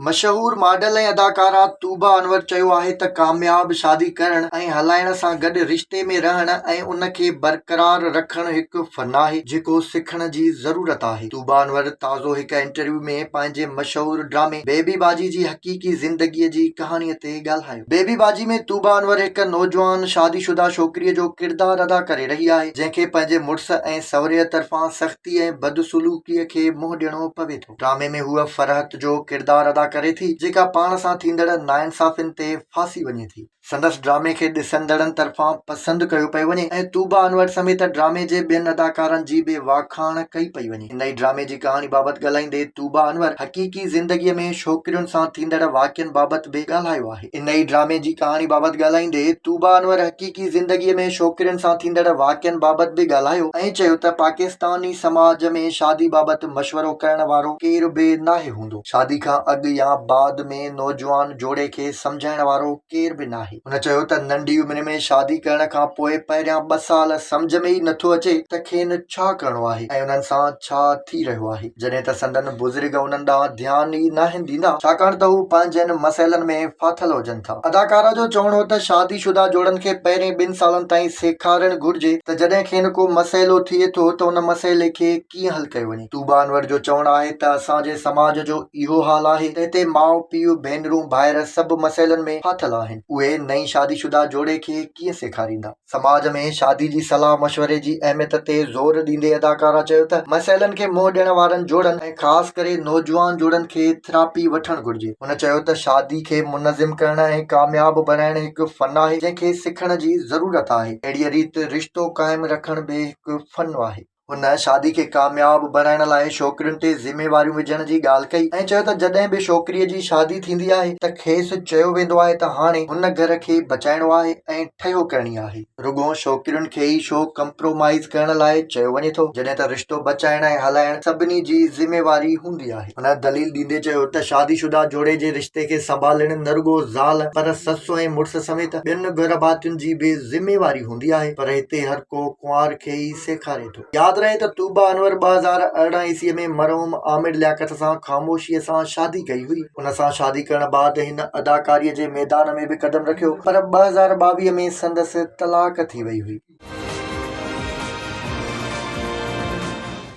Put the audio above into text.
مشهور ماڊل ۽ اداڪارا طوبيٰ انور چيو آهي ته ڪامياب شادي ڪرڻ ۽ هلائڻ سان گڏ رشتي ۾ رهڻ ۽ ان کي برقرار رکڻ هڪ فن آهي جيڪو سکڻ جي ضرورت آهي. طوبيٰ انور تازو هڪ انٽرويو ۾ پنهنجي مشهور ڊرامي بيبي باجي جي حقيقي زندگي جي ڪهاڻي تي ڳالهايو. بيبي باجي ۾ طوبيٰ انور هڪ نوجوان شادي شده ڇوڪريء جو ڪردار ادا ڪري رهي آهي جنهن کي پنهنجي مڙس ۽ سهري طرفان سختي ۽ بدسلوڪي کي منهن ڏيڻو پوي ٿو. ڊرامي ۾ هوء فرحت جو ڪردار ادا ڪري ٿي، جيڪا پاڻ سان ٿيندڙ ناانصافين تي ڦاسي وڃي ٿي. سندس ڊرامي کي ڏسندڙن طرفان پسند ڪيو پيو وڃي ۽ طوبيٰ انور سميت ڊرامي جي ٻين اداڪارن جي به واکاڻ ڪئي پئي وڃي. انهي ڊرامي جي ڪهاڻي بابت ڳالهائيندي طوبيٰ انور حقيقي زندگيء ۾ ڇوڪرين سان ٿيندڙ واقعن بابت به ڳالهايو آهي. انهي ڊرامي جي ڪهاڻي بابت ڳالهائيندي طوبيٰ انور حقيقي زندگيء ۾ ڇوڪرين سان ٿيندڙ واقعن بابت به ڳالهايو ۽ چيو ته پاڪستاني سماج ۾ شادي بابت مشورو ڪرڻ وارو ڪير به ناهي هوندو، شادي کان اڳ يا بعد ۾ نوجوان جوڙي کي سمجهائڻ وارو ڪير به ناهي. هن چيو ته ننڍي عمر ۾ شادي ڪرڻ کان پوء پهريان ٻه سال سمجهه ۾ ئي نٿو اچي ته کين ڇا ڪرڻو آهي ۽ انهن سان ڇا ٿي رهيو آهي، جڏهن ته سندن بزرگ انهن ڏانهن ڌيان ئي ناهن ڏيندا، ڇاڪاڻ ته هو پنهنجن مسئلن ۾ ڦاٿل هجن ٿا. اداڪارا جو چوڻ هو ته شادي شده جوڙن کي پهرين ٻن سالن تائين سيکارڻ گهرجي ته جڏهن کين ڪو مسئلو ٿئي ٿو ته ان مسئلي کي ڪيئن حل ڪيو وڃي. طوبيٰ انور جو چوڻ آهي ته اسان جي سماج جو اهو حال آهي ته هتي ماء، پيء، ڀينرون، ڀائر سڀ مسئلن ۾ ڦاٿل آهن، اهي نئين شادي شده جوڙي کي ڪيئن سيکاريندا. سماج ۾ شادي جي صلاح مشوري جي اهميت تي زور ڏيندي اداڪارا چيو ته مسئلن کي منهن ڏيڻ وارن جوڙن ۽ خاص ڪري نوجوان جوڙن کي ٿراپي وٺڻ گهرجي. هن چيو ته شادي کي منظم ڪرڻ ۽ ڪامياب بڻائڻ هڪ فن آهي جنهن کي سکڻ جي ضرورت آهي، اهڙيء ريت رشتو قائم رکڻ به هڪ فن آهي. هن شادي کي ڪامياب بڻائڻ لاء ڇوڪرين تي ذميواريون وجهڻ جي ڳالهه ڪئي ۽ چيو ته جڏهن به ڇوڪريء جي شادي ٿيندي آهي ته کيس چيو ويندو آهي ته هاڻي هن گهر کي بچائڻو آهي ۽ ٺهيو ڪرڻي آهي. رڳو ڇوڪرين کي ئي ڇو ڪمپرومائيز ڪرڻ لاء چيو وڃي ٿو جڏهن ته رشتو بچائڻ ۽ هلائڻ سڀني جي ذميواري هوندي آهي. هن دليل ڏيندي چيو ته شادي شده جوڙي جي رشتي کي سنڀالڻ نه رڳو زال پر سس ۽ مڙس سميت ٻين گهرڀاتين جي به ذميواري هوندي آهي پر هتي هر ڪو ڪنوار کي ئي سيکاري ٿو. ياد رهي ته طوبيٰ انور 2018 عيسوي ۾ مرحوم عامر لياقت سان خاموشيء سان شادي ڪئي هئي. ان سان شادي ڪرڻ بعد هن اداڪاريء جي ميدان ۾ به قدم رکيو پر 2022 ۾ سندس طلاق ٿي وئي هئي.